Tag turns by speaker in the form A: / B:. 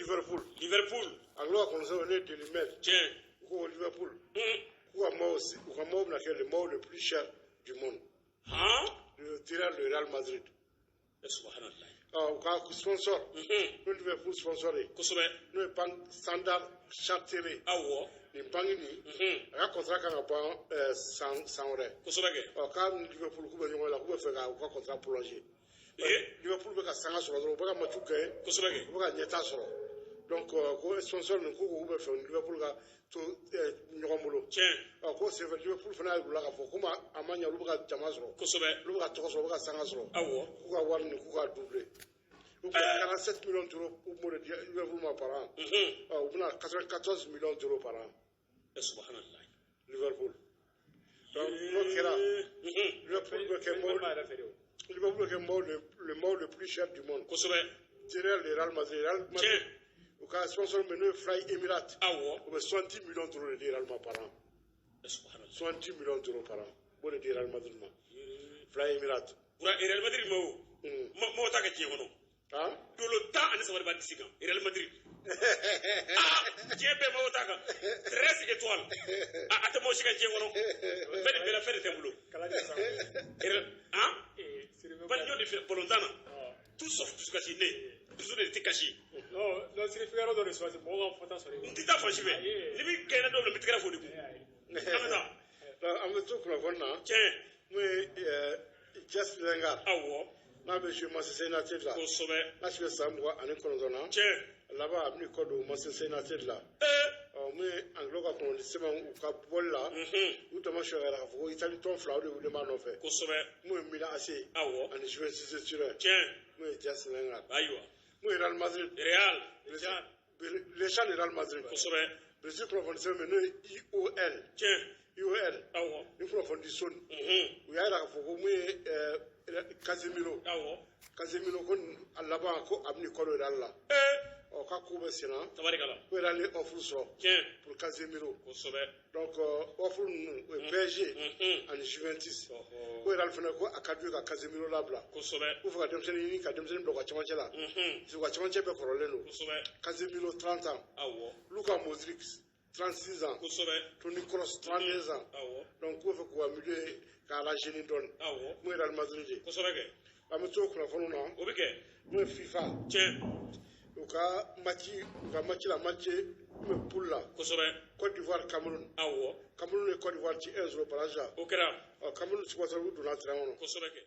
A: Liverpool.
B: Liverpool.
A: Anglais ka kunnafoni n'o ye Daily Mail.
B: Tiɲɛ.
A: U ko Liverpool, k'u ka maillot, u ka maillot bɛna kɛ le maillot le plus cher du monde.
B: Han.
A: Le derrière le Real Madrid.
B: Subhanallah.
A: U ka sponsor, n'o Liverpool sponsor ye, n'o ye banque Standard Chartered. Nin banque nin, a ka contrat kan ka ban san san wɛrɛ.
B: Kosɛbɛ kɛ.
A: Ɔ, k'a ni Liverpool k'u bɛ ɲɔgɔn la, k'u bɛ fɛ ka u ka contrat prolonger. Liverpool bɛ ka sanga sɔrɔ dɔrɔn, u bɛ ka match gagner.
B: Kosɛbɛ kɛ.
A: U bɛ ka ɲɛta sɔrɔ. Donc ko sponsor nin ko k'u bɛ fɛ Liverpool ka to ɲɔgɔn bolo. Ɔ, ko senfɛ Liverpool fana y'a yir'u la k'a fɔ komi a ma ɲɛ, olu bɛ ka jama sɔrɔ. Olu bɛ ka tɔgɔ sɔrɔ, u bɛ ka sanga sɔrɔ. K'u ka wari nin, k'u ka doubler. U bɛ 47 millions d'euros, u b'o de di Liverpool ma par an. Ɔ, u bɛna 94 millions d'euros par an.
B: Subhanallah.
A: Liverpool. Donc n'o kɛra, Liverpool bɛ kɛ maillot, Liverpool bɛ kɛ maillot le maillot le plus cher du monde. Derrière le Real Madrid. Real Madrid, u ka sponsor min n'o ye Fly Emirates. U bɛ 70 millions d'euros de di Real ma par an.
B: Subhanallah.
A: 70 millions d'euros par an. U b'o de di Real Madrid ma. Fly Emirates.
B: Bura, Real Madrid ma o. Mɔgɔ t'a kɛ diɲɛ kɔnɔ.
A: Han?
B: Dolo 13 de b'a disi kan Real Madrid. Ah, diɲɛ bɛɛ mago t'a kan. 13 étoiles. A tɛ mɔgɔ si ka diɲɛ kɔnɔ. Fɛn de bɛɛ la, fɛn de tɛ n bolo. Real han? Bari y'o de filɛ balontan na. Tout sauf dusukasi ne. Dusu de tɛ kasi.
C: Non, non, sirifu yɔrɔ dɔ de suwazi, mɔgɔw ka fɔta sɔrɔ.
B: N tɛ taa fan si fɛ. Ni min kɛra don min na, n bɛ tɛgɛrɛ fɔ o de kun. An bɛ taa.
A: Donc an bɛ to kunnafoni na. Mun ye Jesse Lingard. N'a bɛ jouer Manchester United la. N'a si bɛ san 29 na. A laban a bɛn'i kɔ don Manchester United la. Ɔ, mun ye Anglais ka kunnafoni sɛbɛn u ka bɔli la. U dama sɔrɔ k'a fɔ ko Italie tɔn fila, o de wulilen b'a nɔfɛ. Mun ye Milan AC. Ani Juventus de Turin. Mun ye Jesse Lingard. Mun ye Real Madrid.
B: Real.
A: Légende de Real Madrid. Brésil kunnafoni sɛbɛn bɛ n'o ye IOL. IOL. Ni kunnafoni di Sony. U y'a jira k'a fɔ ko mun ye Casemiro. Casemiro ko a laban ko a bɛn'i kɔ don Real la. Ɔ, k'a ko bɛ sen na.
B: Tabarikala.
A: Ko Real ye offre sɔrɔ. Pour Casemiro. Donc offre ninnu, o ye PSG ani Juventus. Ko Real fana ko a ka d'u ye ka Casemiro labila. K'u fɛ ka denmisɛnnin ɲini, ka denmisɛnnin bila u ka camancɛ la. Parce que u ka camancɛ bɛɛ kɔrɔlen don. Casemiro 30 ans. Luka Modric 36 ans. Toni Kroos 32 ans. Donc k'u bɛ fɛ k'u ka milieu k'a rajeunir dɔɔni. Mun ye Real Madrid ye.
B: Kosɛbɛ kɛ.
A: An bɛ to kunnafoniw na.
B: O bɛ kɛ.
A: Mun ye FIFA. U ka match, u ka match la, match mun bɛ poule la. Côte d'Ivoire, Cameroun. Cameroun ye Côte d'Ivoire ci 1-0 barrage la.
B: O kɛra.
A: Ɔ, Cameroun supporter u donna terrain kɔnɔ.
B: Kosɛbɛ kɛ.